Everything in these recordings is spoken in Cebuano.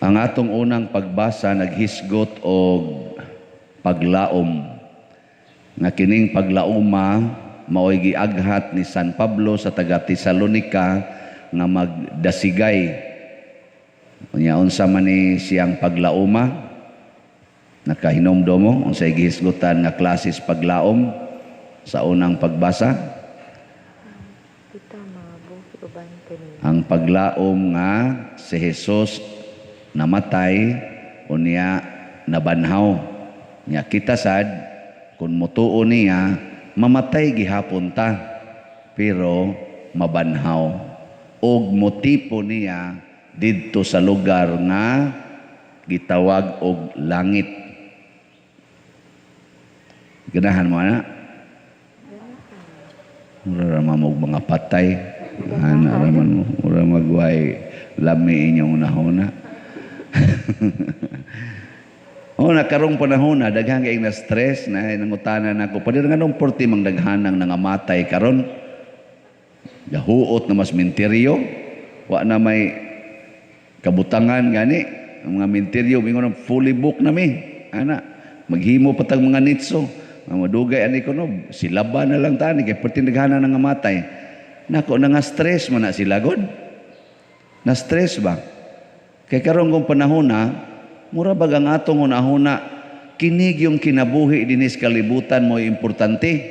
Ang atong unang pagbasa naghisgot og paglaom. Nga kining paglaoma mao'y giaghat ni San Pablo sa taga Tesalonica nga magdasigay. Unya, unsa man ni siyang paglaoma? Nakahinumdom mo unsay gihisgutan nga klases paglaom sa unang pagbasa? Kita mangabuhi uban kaniya. Ang paglaom nga si Jesus namatay unya nabanhaw. Nya kita sad, kung mutuo niya, mamatay gihapon ta pero mabanhaw og motipo niya didto sa lugar nga gitawag og langit. Ganahan mo ana? Mura ra man og mga patay. Ana ra man mo. Mura magway lami inyong nahuna. Oh, na karong panahon na daghan kay na stress na nangutana nako. Pader, nganong porti mang daghanang nangamatay karon? Gahuot na mas minteryo. Wa na may kabutangan gani. Ang mga minteryo mingon fully book na mi. Ana, maghimo pa tag mga nitso. Ang madugay ani kuno, silaba na lang tani kay perti daghanan nangamatay. Nako, nga stress man na sila god. Na stress ba? Kay karon kung panahon na, mura bag ang atong hunahuna, kinig yung kinabuhi dinis kalibutan mo importante.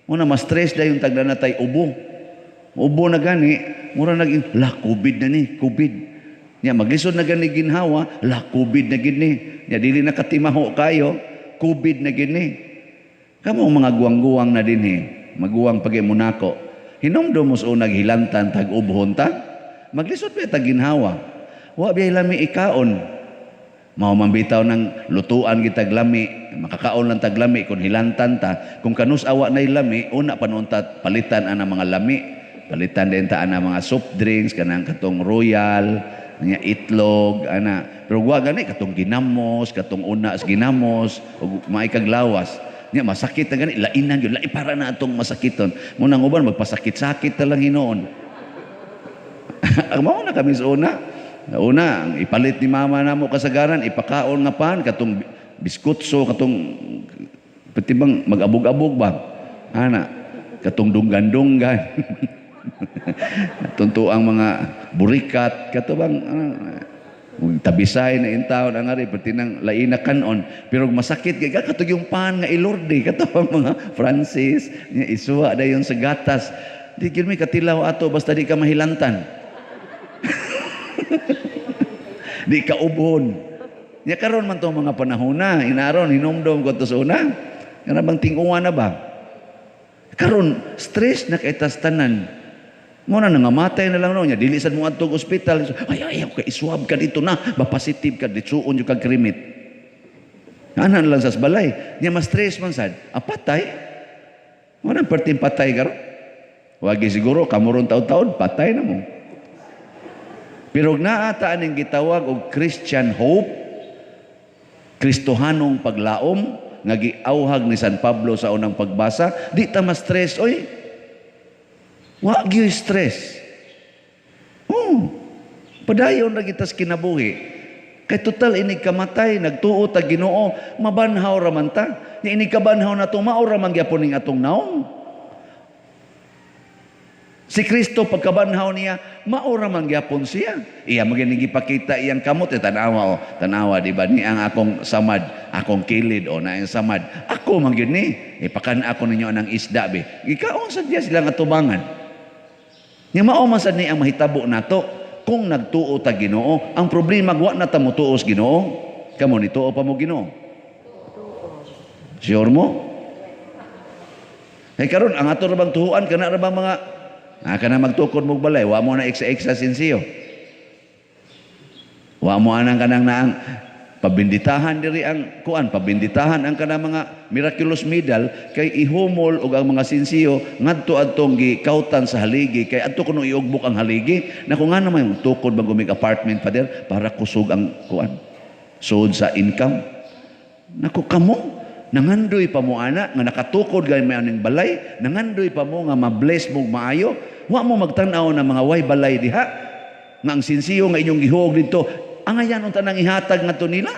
Muna ma-stress dayon tagda na tay ubo. Ubo na gani, mura naging, la, COVID na ni, COVID. Nya maglisod na gani ginhawa, la, COVID na gid ni. Nya dili na katimaho kayo, COVID na gid ni. Kamo mga guwang-guwang na dinhi, maguwang pag nako. Hinumdum mo sa unag hilantan tag ubhon ta, maglisod pa tag ginhawa. Wa biyay lami ikaon. Mao man bitaw ng lutuan gitag lami, makakaon lang tag lami kung hilantan ta. Kung kanus awa na lami, una pa noon ta palitan ana mga lami. Palitan din ta ana mga soft drinks, kanang katong Royal, nya itlog, ana. Pero wa gani katong ginamos, katong una sa ginamos, ug maay kag lawas. Nya masakit na gani, lainan gyud, lai para na atong masakiton. Munang uban magpasakit-sakit na lang hinuon. Ang mao na kami sa una. Una, ang ipalit ni mama namo kasagaran, ipakaon nga pan, katong biskutso, katong pati bang mag-abog-abog ba? Ana, katong dunggan-dunggan. Tunto ang mga burikat, kato bang tabisay na intawon ang ari pati nang laina kanon, pero masakit kay katong yung pan nga ilorde, kato ang mga Francis nya isuwa dayon sa gatas. Di gyud mi katilaw ato basta di ka mahilantan, di ka ubhon. Nya karon man tong mga panahon na, inaron hinumdom ko to sa una. Kana bang tinguan na ba? Karon stress na kay tas tanan. Mo na nangamatay na lang no nya dili sad mo adtog ospital. Ay ay kay iswab ka dito na, ba positive ka, ditsuon jud kag krimit. Ana lang sa balay. Nya mas stress man sad. Ah, patay. Mo na perting patay karon. Wagi siguro kamuron taon-taon patay na mo. Pero naa ta aning gitawag og Christian hope, Kristohanong paglaom nga giauhag ni San Pablo sa unang pagbasa, di ta ma-stress oy. Wa gyud stress. Oh. Padayon ra kita sa kinabuhi. Kay total inig kamatay, nagtuo ta Ginoo, mabanhaw ra man ta. Nya inig kabanhaw nato, mao ra man gyapon ning atong naong. Si Kristo pagkabanhaw niya, mao ra man gyapon siya. Iya man gyud gipakita iyang kamot, eh, tanawa o, tanawa di ba ni ang akong samad, akong kilid o na ang samad. Ako man gyud ni, ipakan ako ninyo anang isda be. Gikaon sad diya sila nga tubangan. Nya mao man sad ni ang mahitabo nato kung nagtuo ta Ginoo. Ang problema, wa na ta motuo sa Ginoo. Kamo, nituo pa mo Ginoo? Sure mo? Ay karon ang ato ra bang tuhuan kana ra bang mga kana magtukod mo balay, wa mo na eksa-eksa sinsiyo. Wa mo anang kanang naang pabinditahan diri ang kuan, pabinditahan ang kanang mga miraculous medal kay ihumol og ang mga sinsiyo ngadto adtong gikautan sa haligi kay adto kuno iugbok ang haligi. Nako, nga naman tukod bang gumig apartment, pader, para kusog ang kuan sud sa income. Nako, kamo nangandoy pa mo ana nga nakatukod gay may aning balay, nangandoy pa mo nga ma-bless mo maayo, wa mo magtan-aw na mga way balay diha nga ang sinsiyo nga inyong gihuog didto. Angayan unta nang ihatag ngadto nila.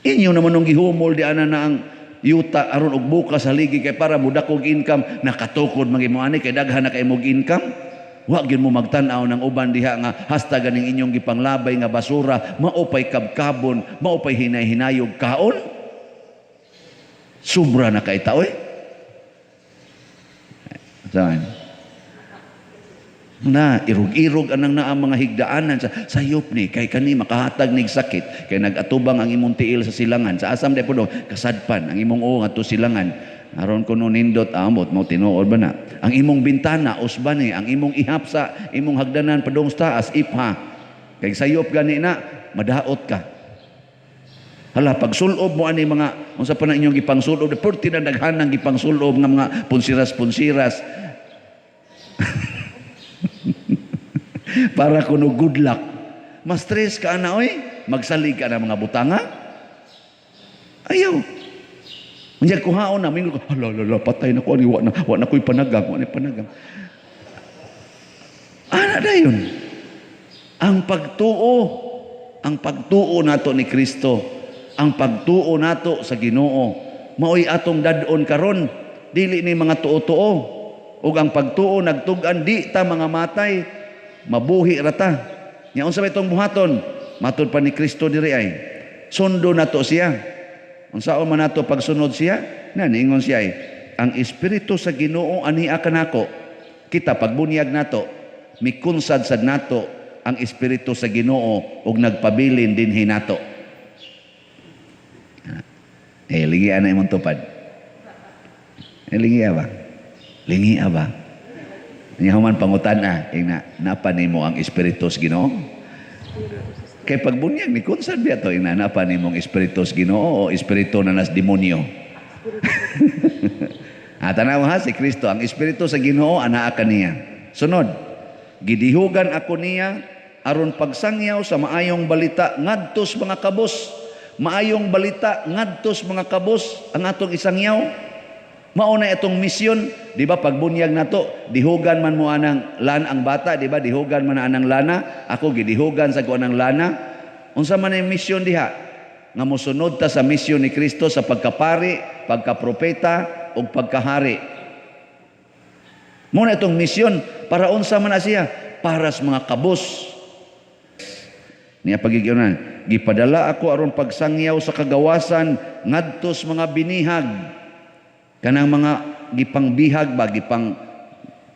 Inyo naman nung gihumol di ana na ang yuta aron og bukas haligi kay para mudakog income, nakatukod man mo ani kay daghan na kay mog income. Wa gyud mo magtan-aw ng uban diha nga hasta ganing inyong gipanglabay nga basura maupay kabkabon, maupay hinay-hinayog kaon. Sobra na kay tao eh. Saan? Na irog-irog anang naa mga higdaanan sa sayop ni kay kani makahatag nig sakit kay nagatubang ang imong tiil sa silangan sa asam di po kasadpan ang imong uo ngadto silangan aron kuno nindot amot mo tinuod ba na ang imong bintana usba ni ang imong ihap sa imong hagdanan padung sa taas ipha kay sayop gani na madaot ka. Hala, pagsulob mo ani mga unsa pa na inyong gipangsulob, perti na daghan ang gipangsulob nga mga punsiras-punsiras para kuno good luck. Ma-stress ka na oy, magsalig ka na mga butanga. Ayaw. Unya kuhaon na mingon ko, hala hala patay na ko ani, wa na ko'y panagang, wa na panagang. Ana dayon. Ang pagtuo nato ni Kristo, ang pagtuo nato sa Ginoo, maoy atong dad-on karon, dili ni mga tuo-tuo. Ug ang pagtuo nagtug-an di ta mga matay, mabuhi ra ta. Nya unsa may itong buhaton? Matud pa ni Kristo diri ay sundo nato siya. Unsaon man nato pagsunod siya? Na niingon siya ay ang espiritu sa Ginoo ania kanako. Kita pagbunyag nato, mikunsad sad nato ang espiritu sa Ginoo ug nagpabilin dinhi nato. Eh lingi ana imong tupad. Eh lingi ba? Lingi ba? Nya human pangutan-a, ingna napa nimo ang espiritu sa Ginoo? Kay pagbunyag ni kunsad biya to, ingna napa nimo ang espiritu sa Ginoo o espiritu na nas demonyo? Ah, tanaw ha si Kristo, ang espiritu sa Ginoo anaa kaniya. Sunod, gidihugan ako niya aron pagsangyaw sa maayong balita ngadto sa mga kabos. Maayong balita ngadto sa mga kabos ang atong isangyaw. Mao na itong misyon, di ba pagbunyag nato, dihugan man mo anang lan ang bata, di ba? Dihugan man anang lana, ako gidihugan sa ko anang lana. Unsa man ang misyon diha? Nga mosunod ta sa misyon ni Kristo sa pagkapari, pagkapropeta ug pagkahari. Mao na itong misyon para unsa man na siya? Para sa mga kabos. Niya pagigyonan, gipadala ako aron pagsangyaw sa kagawasan ngadto sa mga binihag. Kanang mga gipangbihag ba, gipang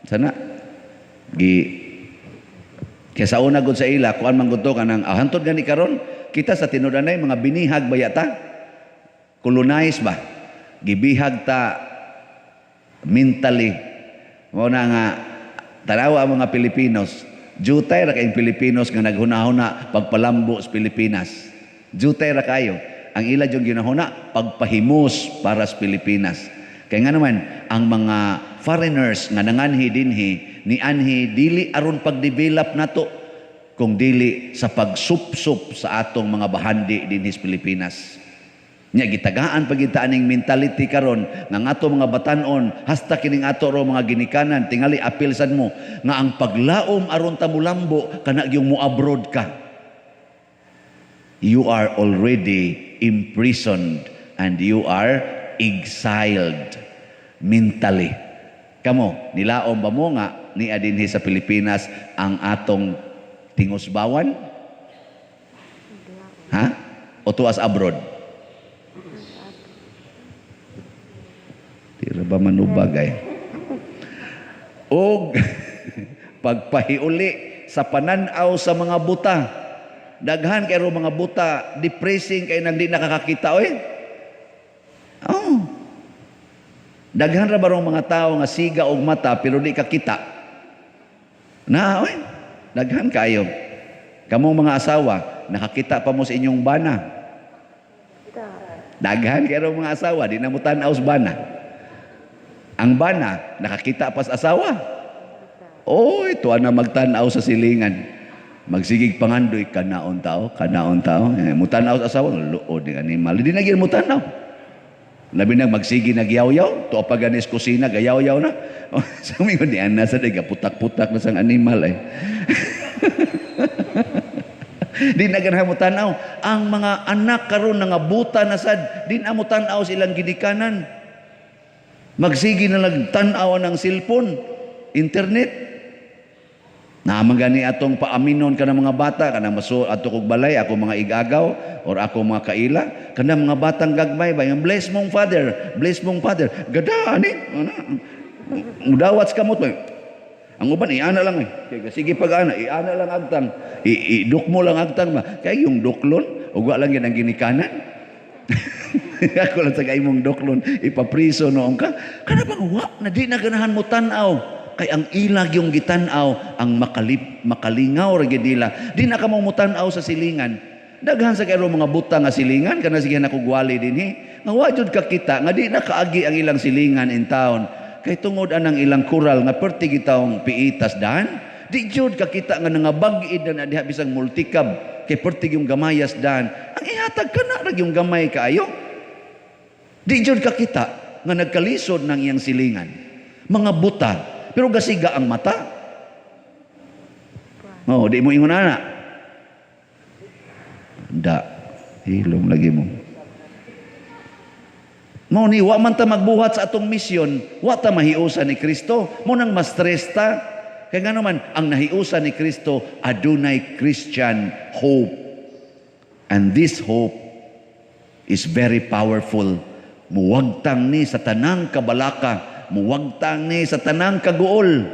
sana gi kaya sa una gud sa ila kuan man gud to kanang hantod gani karon kita sa tinud-anay mga binihag ba yata, colonize ba, gibihag ta mentally. Mao na nga tanawa ang mga Pilipinos, jutay ra kayong Pilipinos nga naghuna-huna pagpalambo sa Pilipinas. Jutay ra kayo ang ila yung ginahuna pagpahimos para sa Pilipinas. Kaya nga naman, ang mga foreigners nga nanganhi dinhi, ni anhi dili aron pagdevelop nato, kung dili sa pagsupsup sa atong mga bahandi dinhi sa Pilipinas. Nya gitagaan pag aning mentality karon nga ang ato mga batan-on hasta kining ato ro mga ginikanan, tingali apil sad mo nga ang paglaom aron ta mulambo kana gyung mo abroad ka. You are already imprisoned and you are exiled mentally. Kamo, nilaom ba mo nga niya dinhi sa Pilipinas ang atong tingusbawan? Ha? O tuas abroad? Tira ba manubag ay? Og pagpahiuli sa pananaw sa mga buta. Daghan kay ro mga buta, depressing kay nang di nakakakita oy. Oh. Daghan ra barong mga tao nga siga og mata pero di kakita. Na oy. Daghan kayo. Kamong mga asawa, nakakita pa mo sa inyong bana. Daghan kay ro mga asawa, di na mo tan-aw sa bana. Ang bana, nakakita pa sa asawa. Oy, tuwa na magtan-aw sa silingan. Magsigig pangandoy, kanaon tao, kanaon tao. Eh, mutan-aw sa asawa, luod ni animal. Di na gyud mutan-aw. Labi na magsigi nagyaw-yaw, tuwa pa ganis kusina, gayaw-yaw na. Sumingon ni Ana sa diga, putak-putak na sang animal eh. Di na ganahan mo tanaw. Ang mga anak karon nangabuta na sad, di na mo tanaw silang ginikanan. Magsige na lang tan-aw ng cellphone, internet. Naa man gani atong paaminon ka ng mga bata, kanang maso ato kog balay, ako mga igagaw, or ako mga kaila, kanang mga batang gagmay ba, yung bless mong father, bless mong father, gada ani, ana, mudawat sa kamot ba. Ang uban, iana lang eh. Kaya sige pag ana, iana lang agtang, iduk mo lang agtang ba. Kaya yung duklon, ugwa lang yan ang ginikanan. Ako lang sa imong duklon, ipapriso noon ka. Kana bang wa, na di na ganahan mo tanaw. Kay ang ilag yung gitanaw, ang makalip, makalingaw ra gyud nila. Di na ka mo mutanaw sa silingan. Daghan sa kayo mga buta nga silingan, kana sige na kugwali dinhi. Nga wa jud ka kita, nga di na kaagi ang ilang silingan in town. Kay tungod anang ilang kural nga perti gitawong piitas daan, di jud ka kita nga nangabag-id na diha bisang multicab kay perti yung gamayas daan. Ang ihatag ka na ra yung gamay kaayo. Di jud ka kita nga nagkalisod ng iyang silingan. Mga buta, pero gasiga ang mata. Oh, di mo ingon ana. Da, hilom lagi mo. Mao ni wa man ta magbuhat sa atong misyon, wa ta mahiusa ni Kristo. Mo nang ma-stress ta. Kay ngano man ang nahiusa ni Kristo adunay Christian hope. And this hope is very powerful. Muwagtang ni sa tanang kabalaka, muwagtang ni sa tanang kaguol.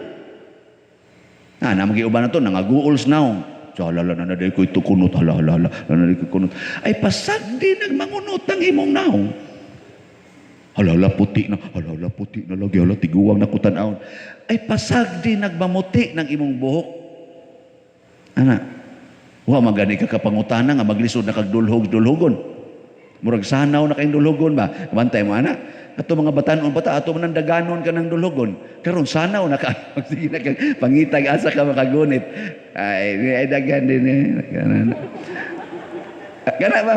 Na, naa man uban na to, nangaguol sa naong. So, hala, na na ko ito kunot, hala, hala, hala, na na ko kunot. Ay, pasag di nagmangunot ng imong naong. Hala, hala, puti na, hala, hala, puti na lagi, hala, tiguang na kutan-awon. Ay, pasag di nagmamuti ng imong buhok. Ana, wa magani ka kapangutana nga maglisod na kag dulhog dulhogon. Murag sanaw na kayong dulhogon ba? Bantay mo ana. Ato mga batanon pa ta, ato man daganon ka ng dulhogon. Karon sanaw na ka. Sige na kag pangitag asa ka makagunit. Ay, ay daghan din eh. Kana kana ba?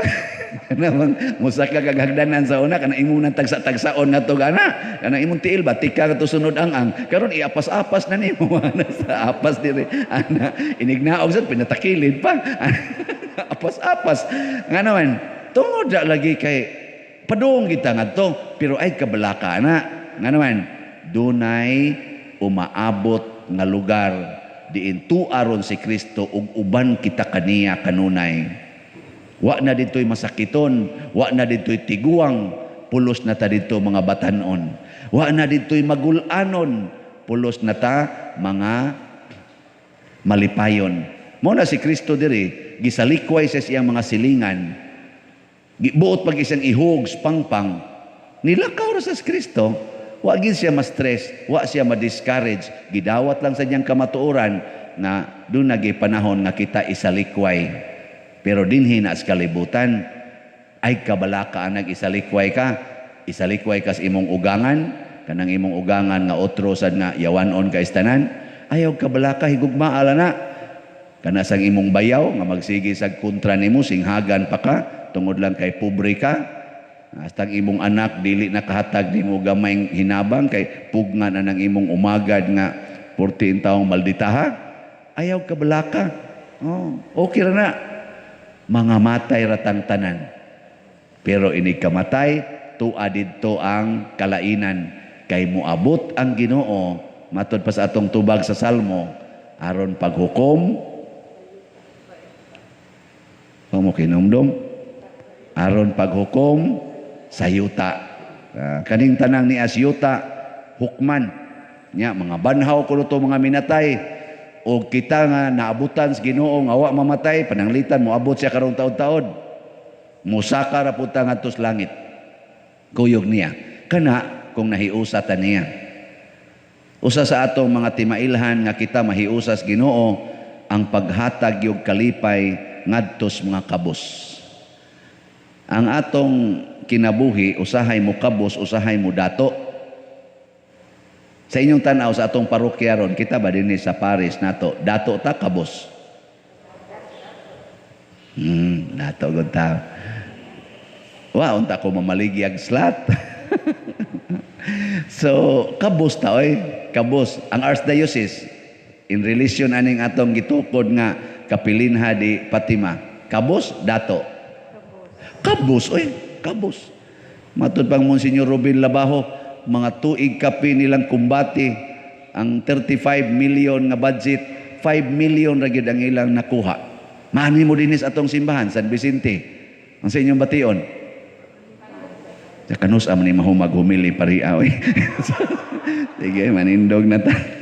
Kana bang musaka kag hagdanan sa una kana imong nang tagsa-tagsaon nga to gana. Kana imong tiil ba tika ka to sunod ang. Karon iapas-apas na nimo ana sa apas diri. Ana inignaog sad pinatakilid pa. Apas-apas. Nga naman tungod ra lagi kay padung kita ngadto pero ay kabalaka na. Nga naman dunay umaabot nga lugar diin tuaron si Kristo ug uban kita kaniya kanunay. Wa na dito'y masakiton, wa na dito'y tiguang, pulos na ta dito mga batanon. Wa na dito'y magulanon, pulos na ta mga malipayon. Mo na si Kristo diri, gisalikway sa siyang mga silingan. Buot pag isang ihugs pangpang, nilakaw ra sa Kristo. Wa gid siya ma-stress, wa siya ma-discourage. Gidawat lang sa niyang kamatuoran na doon nagi panahon nga kita isalikway. Pero dinhi na sa kalibutan, ay kabalaka ang isalikway ka. Isalikway ka sa imong ugangan, kanang imong ugangan nga otro sad nga yawanon ka istanan. Ayaw kabalaka, higugma ala na. Kana sang imong bayaw nga magsige sa kontra nimo singhagan pa ka tungod lang kay pobre ka. Hastang imong anak dili na kahatag nimo gamay hinabang kay pugnan na ng imong umagad nga 14 taong malditaha. Ayaw kabalaka. Oh, okay ra na. Mga matay ratang tanan. Pero inig kamatay, tua didto ang kalainan. Kay moabot ang Ginoo, matod pa sa atong tubag sa Salmo, aron paghukom, mo kinumdum, aron paghukom sa yuta. Kaning tanang ni as yuta, hukman. Nya, mga banhaw kuno to mga minatay, o kita nga naabutan sa Ginoo nga wa mamatay, pananglitan moabot siya karong taod-taod. Musaka ra pud ta ngadto sa langit. Kuyog niya. Kana kung nahiusa ta niya. Usa sa atong mga timailhan nga kita mahiusa sa Ginoo ang paghatag yung kalipay ngadto sa mga kabos. Ang atong kinabuhi usahay mo kabos, usahay mo dato. Sa inyong tanaw sa atong parokya ron, kita ba dinhi sa Paris nato, dato ta kabos? Dato gud ta. Wa unta ko mamaligyag slot. So, kabos ta oy, kabos ang archdiocese. In relation aning atong gitukod nga Kapilinha di Fatima. Kabos, dato? Kabos, oy, kabos. Matud pang Monsignor Ruben Labajo, mga tuig kapi nilang kumbati ang 35 million nga budget, 5 million ra gyud ang ilang nakuha. Maani mo dinis atong simbahan, San Vicente. Ang sa inyong bation? Sa kanus am ni mahumag humili pariha, oy. Sige, manindog na ta.